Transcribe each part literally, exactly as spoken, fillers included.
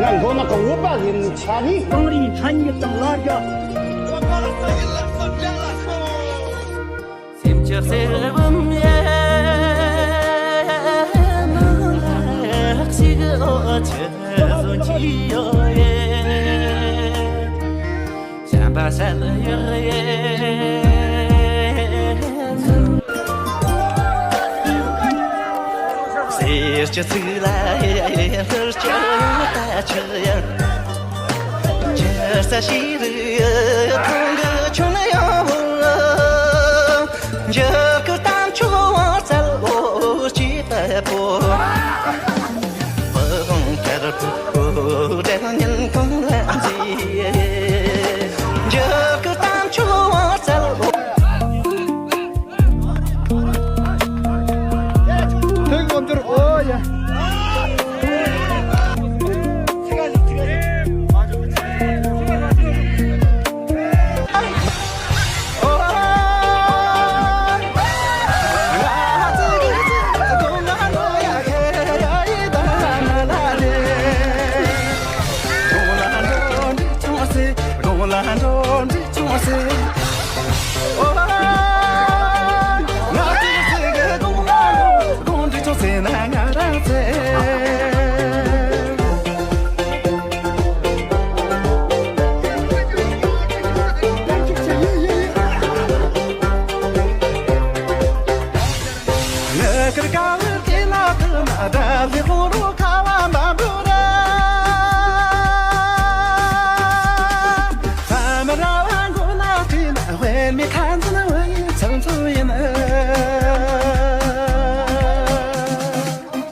ང་མགོ་ནག་གི་འོད་པ་ཡིན་ཆ་ནི། གངས་རིའི་མཚན་ཉིད་དང་ལ་རྒྱ། སེམས་ཀྱི་གསེར་བུམ་ཡས་ནང་ལ་ཞིག་འོ་ཆུ་བཟོ་གྱི་ཡོད་ཡས། བྱམས་པ་བྱ་ལ་ཡོད་ཡས། གསེར་གྱི་ཚིག་ལ་ཡ་ཡ་ཡ་ལྷུར་བཅུག་ད་ཆུ་ཡ། ཇི་ས་ཞིག་རུ་ཐང་གི་ཆུ་ན་ཡང་བུ། འཇར་གི་གཏམ་ཆུ་བ་ཚལ་ལོ་སྐྱིད་པ་པོ། བུ་གང་གར་བུ་བུ་དྲན་ཉིན་གང་ལ་འཛི། འཇར་གི་གཏམ་ཆུ་བ་ཚལ་ལོ། ཐུགས་ངོམ་སྦྱོར་ཨོ་ཡ།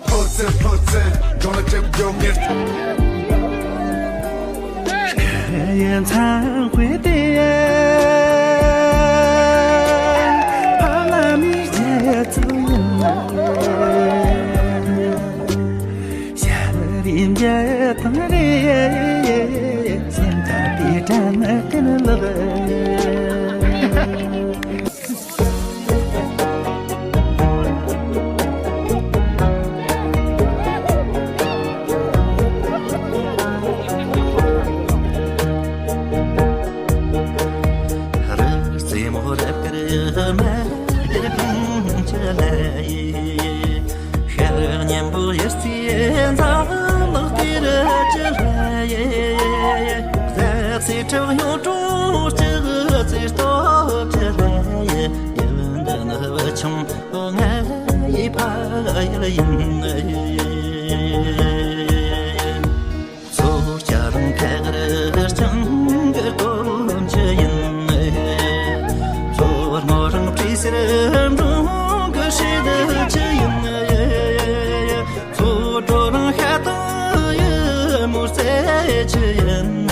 ཕོ་ཚེ་ཕོ་ཚེ་འགྲོ་ལ་ཅེབ་ཡོང་ངེར། ཡན་ཚང་ཁུལ་དེ་ཕ་ལ་མི་རྗེ་ཚུལ་ཡིན། ཤར་རིམ་རྒྱ་ཐང་རེ་སེམས་ཐག་དེ་དྲན་ན་ཀུན་ལགས། རི་རྩེ་མོ་རབ་དཀར་མ་དེར་ཕུང་ཆ་ལ་ཡི། ཤར་གཉན་པོ་ཡར་རྩེ་འཛམ་ལག་དེར་ཅི་ལ་ཡི། ཟག་སེ་ཁྲག་ཡོང་གྲོང་ཅི་ཚེ་སྟོབས་ཅི་ལ་ཡི། ཡུལ་འདི་ནི་བུ་ཆུང་ང་ཡི་ཕ་ཡུལ་ཡིན། མཚོ་སྐྱ་རིང་ཁ་གར་རྐྱང་གི་སྟོན་ཆུ་ཡིན། མཚོ་སྔོ་རིང་བྲིས་སེར་འབྲོང་གི་ཧྲི་དུ་ཆུ་ཡིན། མཚོ་གྲོ་རིང་ཤ་དང་ཡུ་མོ་རྩེ་ཆུ་ཡིན།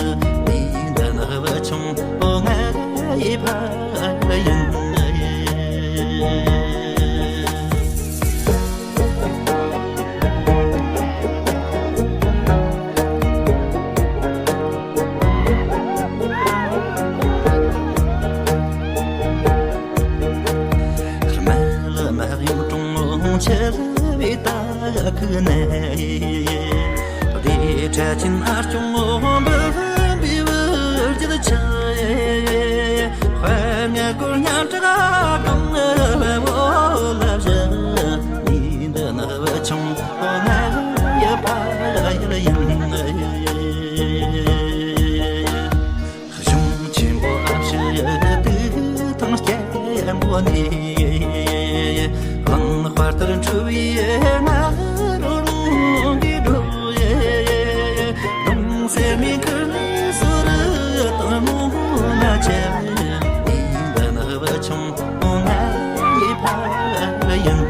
དེའི་འདི་ནི་བུ་ཆུང་ ནས། གླིང་དཔལ་ལྟར་འཁྲུགས་པའི་ང་རོ་ལུང་གི་སྒྲོ། ལུང་སེར་མོའི་ཁུར་ནས་སོ་རུ་དང་མོ་ན་ཆེ། འདི་ནི་བུ་ཆུང་ང་ཡི་ཕ་ཡིན།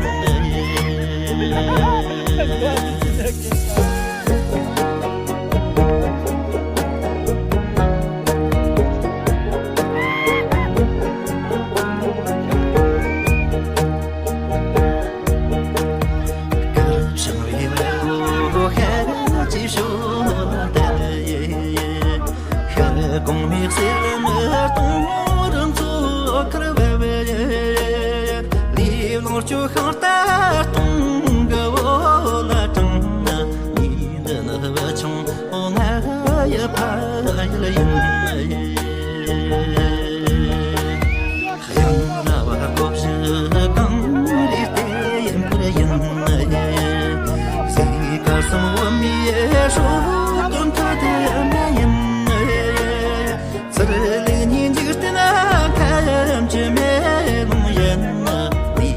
གོང་མའི་སྲས་ལམ་སྟོང་རིམ་ཚོ་ཁར་བབས། ལས་ལོངས་སྤྱོད་ཤིང་རྟ་སྟོང་གི་འོག་ལ་དྲངས། འདི་ནི་བུ་ཆུང་ང་ཡི་ཕ་ཡུལ་ཡིན། གཡང་ན་བ་ཀོ་བཞི་གང་རེ་སྟེ་ཡིན་པར་ཡིན། སྲས་སྐལ་གསུམ་བུ་མོའི་སྲོག་དོན་ཐོག་ཏུ་མ་ཡིན། ཚུར་ལུས་ནས་འཇིག་རྟེན་ཁམས་ཀྱི་མེ་ལོང་ཡིན། འདི་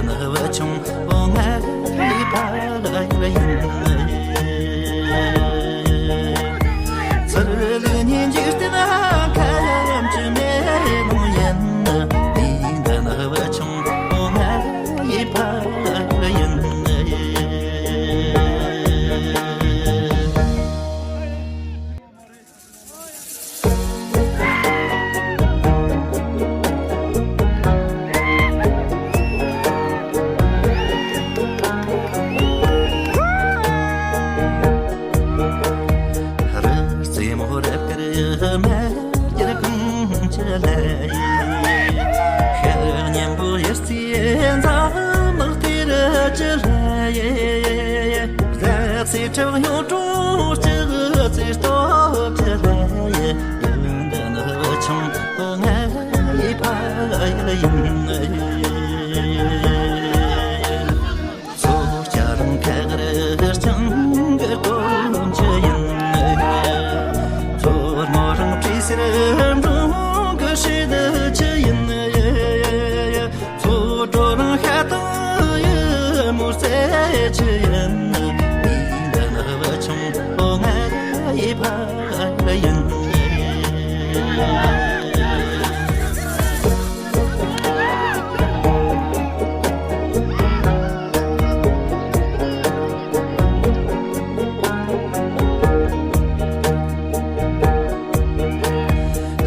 ནི་བུ་ཆུང་ང་ཡི་ཕ་ཡུལ་ཡིན། ཚུར་ལུས་ནས་འཇིག་རྟེན་ཁམས་ཀྱི་མེ་ལོང་ཡིན། འདི་ནི་བུ་ཆུང་ང་ཡི་ཕ་ཡུལ་ཡིན། རི་རྩེ་མོ་རབ་དཀར་མ་རྒྱལ་གངས་ཅན་ལ། ཤར་གཉན་པོ་གཡུ་རྩེ་འཛམ་དམག་གཏེར་གྱི་ལྷ། ཟལ་ཚེ་ཁྲག་སྙོག་གྲོང་ལྕགས་རྩེ་སྟོབས་ཀྱི་ལྷ། ཡུལ་འདི་ནི་བུ་ཆུང་ང་ཡི་ཕ་ཡུལ་ཡིན། མཚོ་སྐྱ་རོང་ཁ་གར་སྤྱང་ཀི་གོམ་ཆུ་ཡིན། མཚོ་སྔོན་རང་བྲིས་སེར་འབྲོང་གི་ཧྲི་དུ་ཆུ་ཡིན། མཚོ་གྲོ་རང་ཤ་དང་ཡུ་མོ་རྩེ་ཆུ་ཡིན། འདི་ནི་བུ་ཆུང་ང་ཡི་ཕ་ཡིན།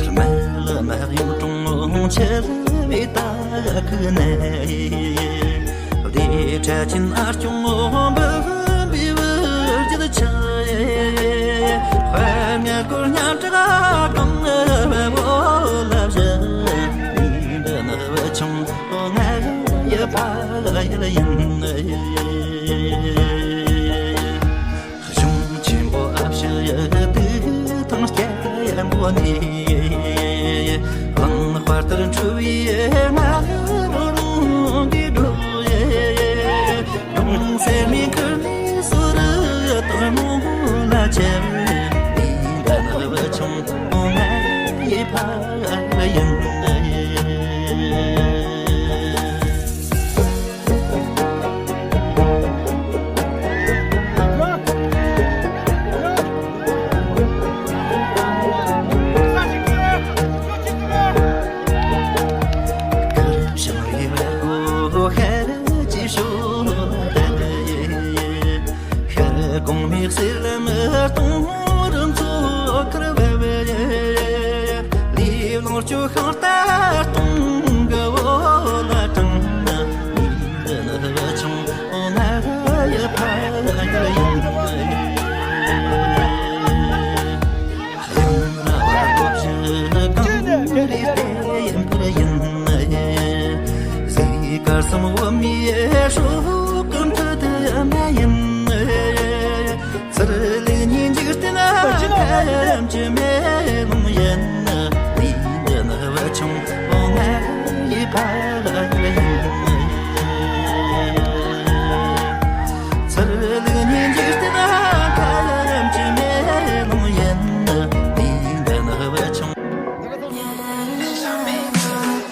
སྨན་བླ་མ་གཡུང་དྲུང་ཆེ་བའི་ད་ཁུ་ནས། བདེ་ཕྲ་ཆེན་ཨ་སྐྱོང་འབུམ་པའི་བུ་རྒྱུད་ཆེ། དཔལ་ངན་སྐོར་ཉམས་དྲག་གང་བའི་འོ་ལ་བཞི། འདི་ནི་བུ་ཆུང་ང་ཡི་ཕ་ཡུལ་ཡིན། གཞུང་ཆེན་པོ་ཨ་ཕྱི་ཡི་དུས་དང་སྐྱེ་བོ་ནས། གླིང་དཔལ་ལྟར་འཁྲུགས་པའི་ང་རོ་ལུང་གི་སྒྲོ། ལུང་སེར་མོའི་ཁུར་ནས་སོ་རུ་དང་མོ་ལ་ཆེ། འདི་ནི་བུ་ཆུང་ང་ཡི་ཕ་ཡུལ་ཡིན། ཤར་གོང་མའི་གསེར་ལམ་སྟོང་རུ་མཚོ་ཁར་བབས། ལས་ལོངས་སྤྱོད་ཤིང་རྟ་སྟོང་གི་འོག་ལ་དྲངས། འདི་ནི་བུ་ཆུང་ང་ཡི་ཕ་ཡུལ་ཡིན། གཡང་ན་བ་ཀོ་བཞི་གང་རེ་སྟེ་ཡིན་པར་ཡིན། སྲས་སྐལ་གསུམ་བུ་མོའི་སྲོག་གི་མཐུ་དུ་མ་ཡིན། ཚུར་ལུས་ནས་འཇིག་རྟེན་ཁམས་ཀྱི་མེ་ལོང་ཡིན། འདི་ནི་བུ་ཆུང་ང་ཡི་ཕ་ཡུལ་ཡིན། ཚུར་ལུས་ནས་འཇིག་རྟེན་ཁམས་ཀྱི་མེ་ལོང་ཡིན། འདི་ནི་བུ་ཆུང་།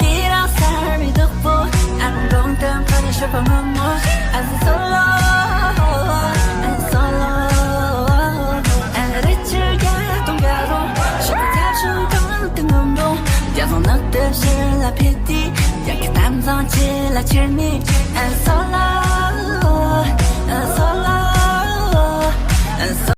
དེ་རིང་གསར་མའི་བདག་པོ། ནག་སྟོབས་ཕྱིར་ལ་ཕེབས་ཏེ། ཡ་གི་གཏམ་བཟང་ཆེ་ལ་ཁྱེར་ནས། ཨན་སོ་ལ། ཨན་སོ་ལ། ཨན་སོ།